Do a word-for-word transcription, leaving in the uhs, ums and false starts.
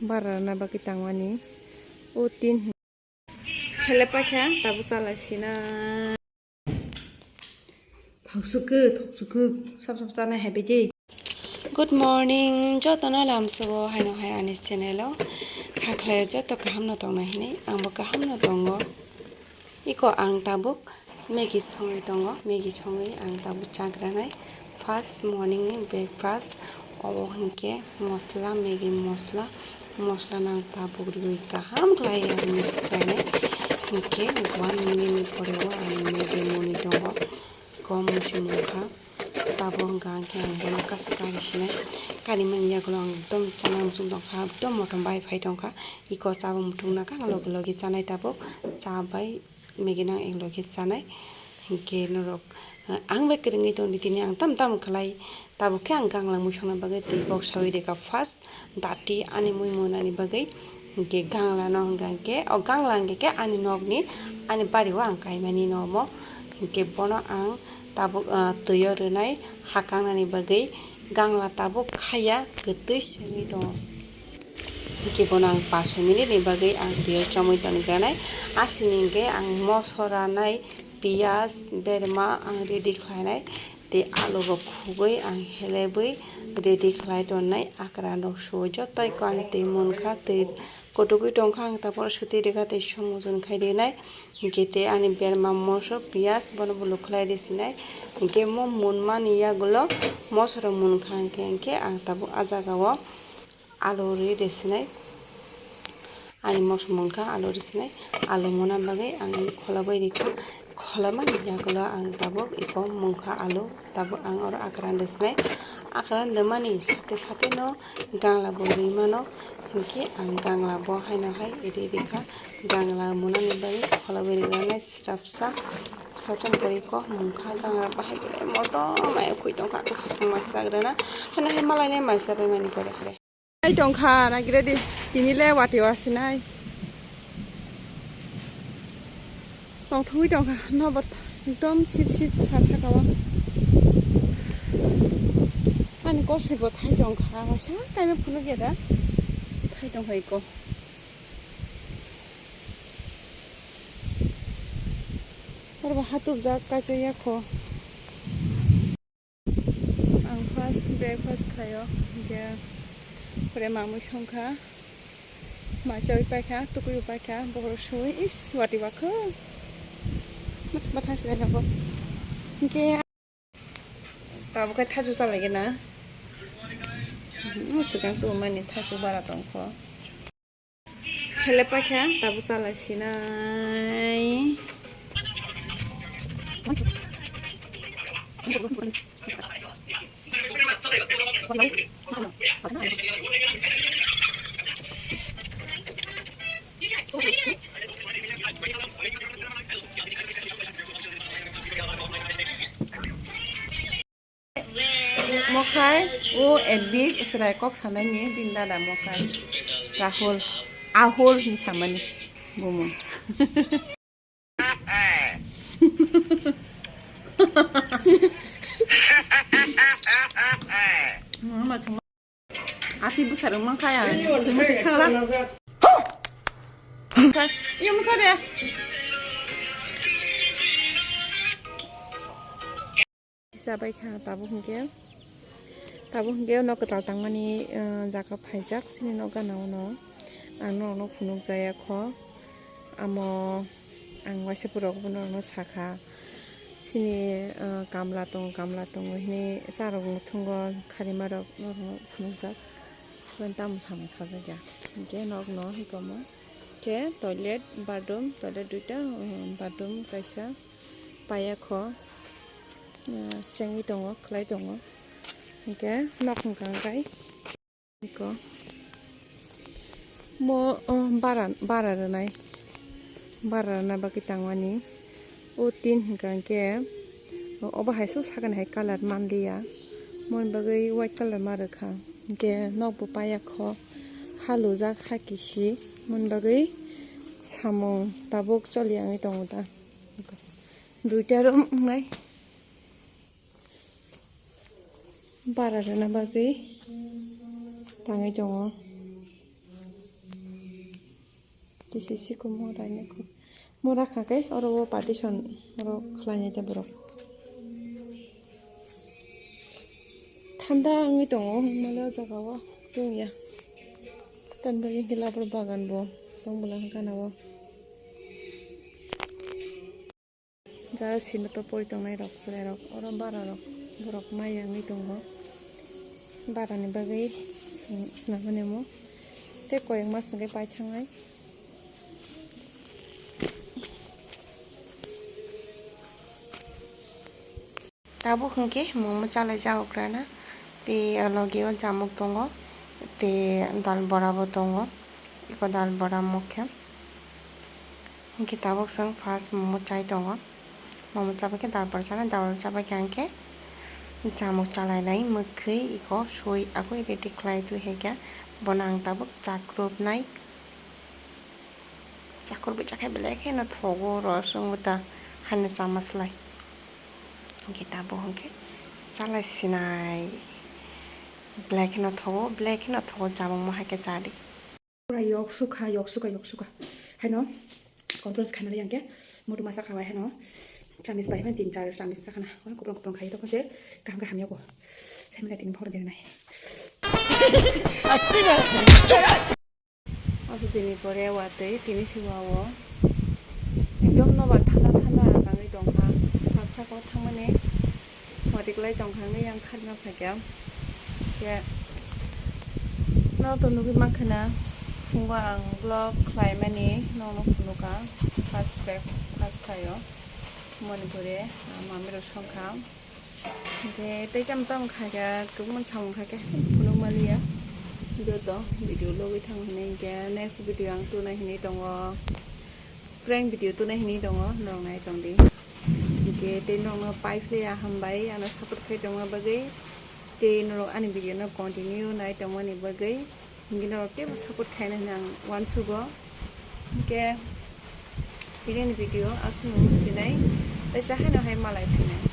Bara na bagwi tangmani. O tin. Hele pakha, tabuk chalai sina. Thok sukuk, thok sukuk, sap sap chana happy day. Good morning, jotono lamsogo haino hai ani channel o. Kha khlai joto kaham no tongna hinwi, angbo kaham no tongo. Iko ang tabuk Maggi songwi tongo, Maggi songwi ang tabuk chagranai. First morning ni breakfast, obo hinkhe mosla, Maggi mosla, mosla nang tabuk riwi kaham khlai mix khlainai. Hinkhe one minute ni pore o ang Maggi moni tongo, kom musi mungkha. Tabuk hwnkha hinkhe ang bono kasa kari sinai, karimani yagulo ang ekdom chana muchung tongkha, ekdom motom bai phai tongkha. Iko chabwi muthung nakha, ang logi logi chanai tabuk, cha bai Maggi nang ek logi chanai. Hinkhe norok, eh, ang bai kwrwngwi tongdi tini ang tam tam khlai. Tabuk khe ang gangla mui songna bagwi twi kok sawi rikha first dati ani mui munani bagwi. Hinkhe gangla no hwnkha hinkhe, o gangla hwnkhe khe ani nokni, ani bari o ang kaimani no omo. Hinkhe bono ang tabuk, ah, twi o rwnai hakang nani bagwi gangla tabuk khaiya kwtwi sengwi tongo. Hinkhe bono ang pash minute ni bagwi ang twi o chomwi tongwi granai. Asini hinkhe ang moso ranai, piyaj, berma ang ready khlainai. Tei alu rok khugwi ang helebwi ready khlai tonnai. Akran rok suwi joto iko ani twi munkha, twi kotugwi tongkha, ang tabuk suti rikha tei somojon khai rinai. Hinkhe tei ani berma moso, piyaj bono bo lukhlai risinai. Hinkhe mo munmani yagulo moso rok munkha hinkhe, hinkhe ang tabuk ah jagao alu ri risinai. Ani moso munkha alu risinai. Alu muna bagwi ang kholobwi rikha. Kholobmani yagulo ang tabuk iko munkha alu. Tabuk ang oro akran risinai. Akran rwmani sate sate no gangla bo rimano. Hinkhe ang gangla bo haino hai ri rikha. Gangla munani bagwi kholobwi rigranai srapsa. Srapsa ni pore iko munkha gangla bahai belai motom mai khwi tongkha. Mai sagrana. Haino hai malainai mai sabai mani pore. Hai tongkha na gire di, tini le wati wasinai. Tongthogwi tongkha, nobo ekdom sip sip sal saka o. Ani kosoi bo thai tongkha, waisa kaima phunuk ya da. Thai tongkha iko. Oro bo hatupjak kaisa yakho. Ang first breakfast khaio, hinkhe pore mamui songkha, mai chawi paikha, tukui paikha, bokhorok sui, is, wati bakho. Mas, mas, has, lai, nabo. Hinkhe tabuk khe thachu chalai gana. Hmm, swkang tumani thachu bara tongkho. Hele pakha, tabuk chalai sinai. Mokhai, o Edwin Israel kok sanai ni bini dada Mokhai. Rahul, Ahul ni samani bumung. Asi bwsa rwng mankha ya. Thwima twi thangla. Iyo masa de. Chabai kha tabuk hinkhe. Tabuk hinkhe nok kwtal tangmani, eh, jaga phaijak chini nok gana o no. Ang norokno phunukjaya kho. Amo ang waisa pura khe norokno sakha. Chini, ah, kamla tongo, kamla tongo hinwi charok muthungo kharima rok norokno phunukjak. Tamo samung sajak ya. Hinkhe nokno hikomo. Khe toilet, bathroom, toilet duita, um, bathroom kaisa paiya kho. Ah, sengwi tongo, khlai tongo. Hinkhe nok hwnkha hwnkhe. Iko. Mo, o, bara, bara rwnai. Bara rwna bagwi tangmani. O tin hwnkha hinkhe, o, obo hai sok sakani hai colour manliya. Moni bagwi white colour ma rwkha. Hinkhe nokbo paiya kho. Halujak ha kisi. Moni bagwi samung tabuk choliya wngwi tongo da. Duita room wngnai. Bara rwna bagwi tangwi tongo. Kisi siku mora ni kok. Mora kha khe oro o partition oro khlainai ta borok. Thanda wngwi tongo hwnmale o jaga o tungya. Tamni bagwi hwnkhe labur bagan bo tong bwla gana o. Jara sino to pori tongnai rok chwrai rok oro bara rok borok maya wngwi tongo. Bara ni bagwi swnamani omo tei koyeng mas hwnkhe paithangnai. Tabuk hwnkhe momo chalaijak okrana tei o logi o chamuk tongo tei dal bora bo tongo eko dal bora mokhe. Hwnkhe tabuk chwng first momo chai tongo. Momo chabai khe dal bora chanai, dal bora chabai khe ang khe chamuk chalainai mwkhwi eko sui agwi ready khlai twi hai khe bono ang tabuk chakrupnai. Chakrupwi chakhe belai kheno thogo rw chwng bo ta haino chama slai. Hwnkhe tabuk hwnkhe chalai sinai belai kheno thogo, belai kheno thogo chamungma hai khe chadi. Pura yok sukha, yok sukha, yok sukha. Haino control khainali yang khe mutu masa khawai haino chamis bai haino tin char chamis chakhana. Kuplung kuplung khai tokon se kaham khe hamya ko. Sai mila tin bhor dena nai. Asa tini pore watwi tini siwa o ekdom nobar thanda thanda tangwi tongkha. Sat sako thangmani. Moriklai tongkha wngwi yang kharna phaikha. Khe no to nugwi mankha na phungo ang vlog khlaimani nokno phunukha first break first khlaio Manipuri mamai rok songkha. Hwnkhe tei tamo tamo khaikha kwbangma samung khaikha phunuk manliya joto video logwi thango hinwi hwnkhe next video ang tunai hinwi tongo. Prank video tunai hinwi tongo, norok nai tongdi. Hwnkhe tei norokno pai phlaiya hambai, ano support khai tongma bagwi. Tei norok ani video no continue nai tongmani bagwi. Hwnkhe norok teibo support khaina hinwi ang uansugo. Hwnkhe tini ni video aswk sinai, kaisa haino hai malai phainai.